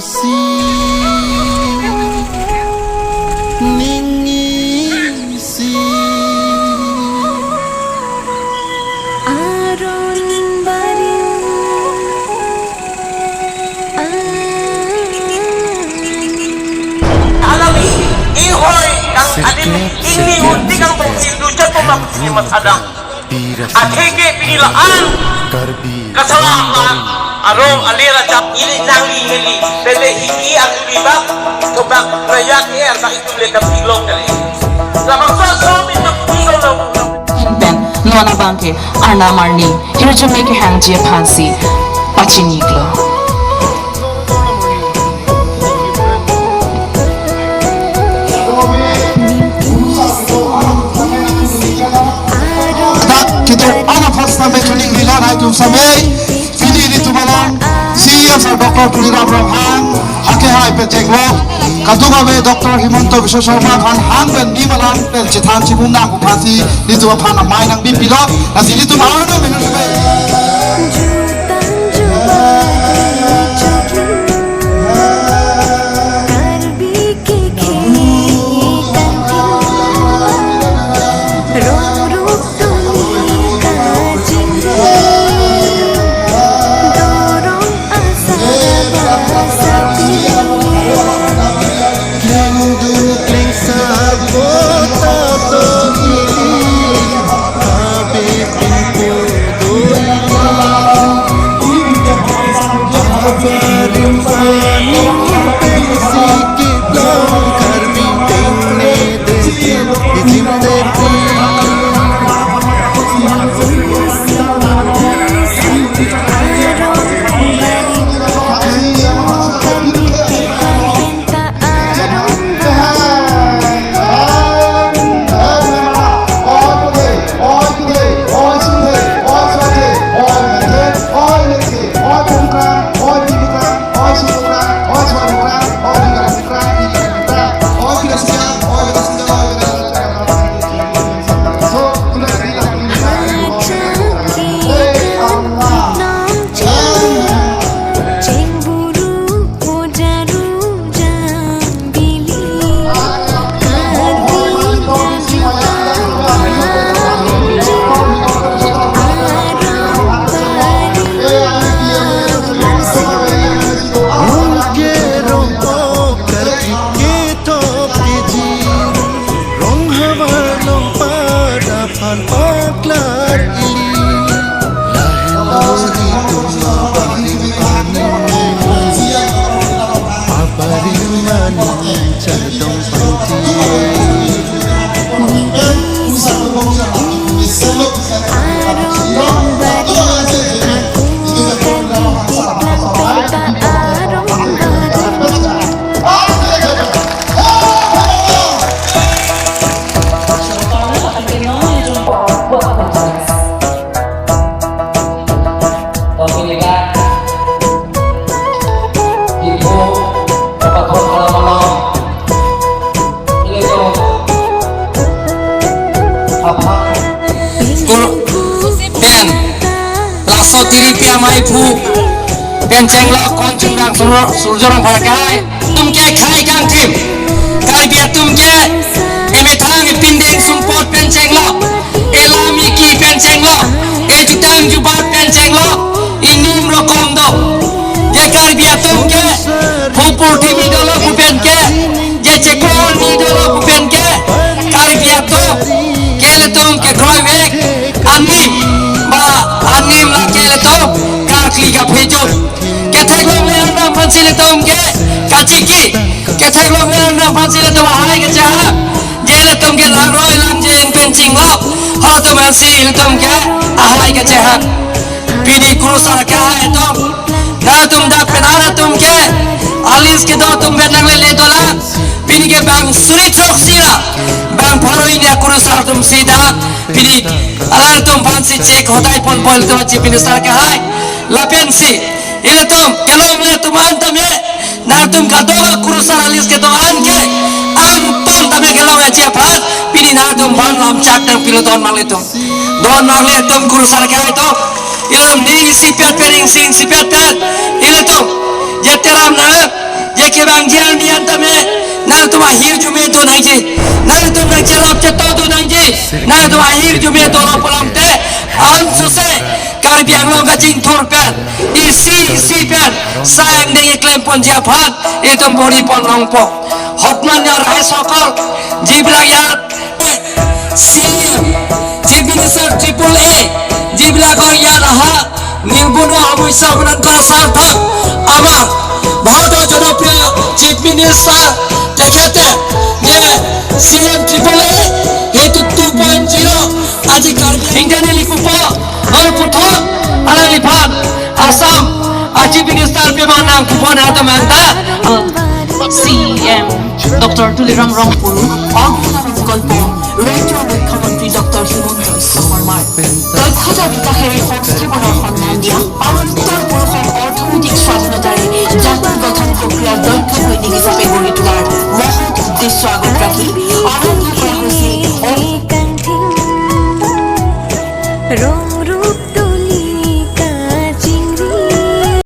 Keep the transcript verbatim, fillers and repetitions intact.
Si, ning isi. Aron barim. Alami, inghoi, nang adim, ingni unti kangtong sindu jat pemak sini mat adang. Atheke pini la-an kasalam la arong alir achap ili nangli heli pele hiki ang bibak kebak rayak er bak itum lekam ilong kali. Labangso asom itum ilong lo. Pen non abangke arnam arni hirjume kehangji aphansi pachiniklo. Dak kitu ana first time training rila nai tum sampai. Pini ilitum along C E M Sir Doctor Tuliram Ronghang akehai pen chenglo. Kadokave Doctor Himanta Biswa Sarma aphan hang pen dim alam pen chethan chibum nang pu aphansi ilitum aphan amei nangpipilo. Lasi ilitum arno menu sebai. Kur-, pen, laso tiripi amei aphu pen chenglo, kon chungrang sur-, surjorong pharkehai. Atum ke khei kangthim. Karbi atum ke emethang epindeng sumpot pen chenglo, elam eki pen chenglo, ejutang jubat pen chenglo, inim rokom do. Je Karbi atum ke hupur thimi dolo pu pen ke, je chekor ni dolo pu pen ke, Karbi atum ke ilitum ke kroivek anim ba anim lake ilitum karkli kaphejut. Ketheklongle arnam aphansi ilitum ke kachiki. Ketheklongle arnam aphansi ilitum ahai kachehang. Je ilitum ke langroi langjen pen chinglo, halatum aphansi ilitum ke ahai kachehang. Pini kurusar kehai atum, nangtum dak pen-an atum ke a-list kedo atum pen nanglele dolang. Pini ke bang suri throksi ra bang pharo hini akurusar atum si dak pini alanglitum aphansi chek hodai ponpo ilitum a-Chief Minister kehai. Lapensi ilitum kelongle atum an tame, nangtum kadokave kurusar a-list kedo an ke an pon tame kelongleji aphan pini nangtum aphan lamchak nangpilo, don nanglitum. Don nanglitum kurusar kehai atum. Ilitum ning isipet pen, ingsi isipet pen, ilitum je teram nang Beke bang jian nian tame, nangtum ahirjume do nangji, nangtum nangcherap cheto do nangji, nangtum ahirjume do lo pulang te, ansose Karbi Anglong kachingthur pen, isi isi pen, sayang ding iklem ponji aphan, itum bori pon longpo. Hokman ya rai sokol, jibla ya C M, Chief Minister Triple A, jibla ko ya laha, নিবনুৱা সমস্যা সমাধান কৰাৰ স্বাৰ্থত আমাৰ ভাৰতৰ জনপ্ৰিয় chief minister তেখেতে যে চি এম ট্ৰিপল এ, সেইটো টু পইণ্ট জিৰ' আজি কাৰ্বি ইণ্ডিয়ানে লিখিব আৰু প্ৰথম আলালিফান আছাম চিফ মিনিষ্টাৰ পেমা নাং কুপন আহাত মাংতা চি এম ডক্টৰ তুলিৰাম ৰংপুৰ অগ্নিকাণ্ড প্ৰকল্প ৰাজ্যৰ মুখ্যমন্ত্ৰী ডক্টৰ হিমন্ত বিশ্ব শৰ্মাৰ দক্ষতা বিকাশেৰে সংস্থাপনৰ সন্ধান দিয়া আৰু উত্তৰ পুৰুষৰ অৰ্থনৈতিক স্বাধীনতাৰে জাতি গঠন প্ৰক্ৰিয়াৰ দক্ষ সৈনিক হিচাপে গঢ়ি তোলাৰ মহৎ উদ্দেশ্য আগত ৰাখি আৰম্ভ কৰা হৈছে অ-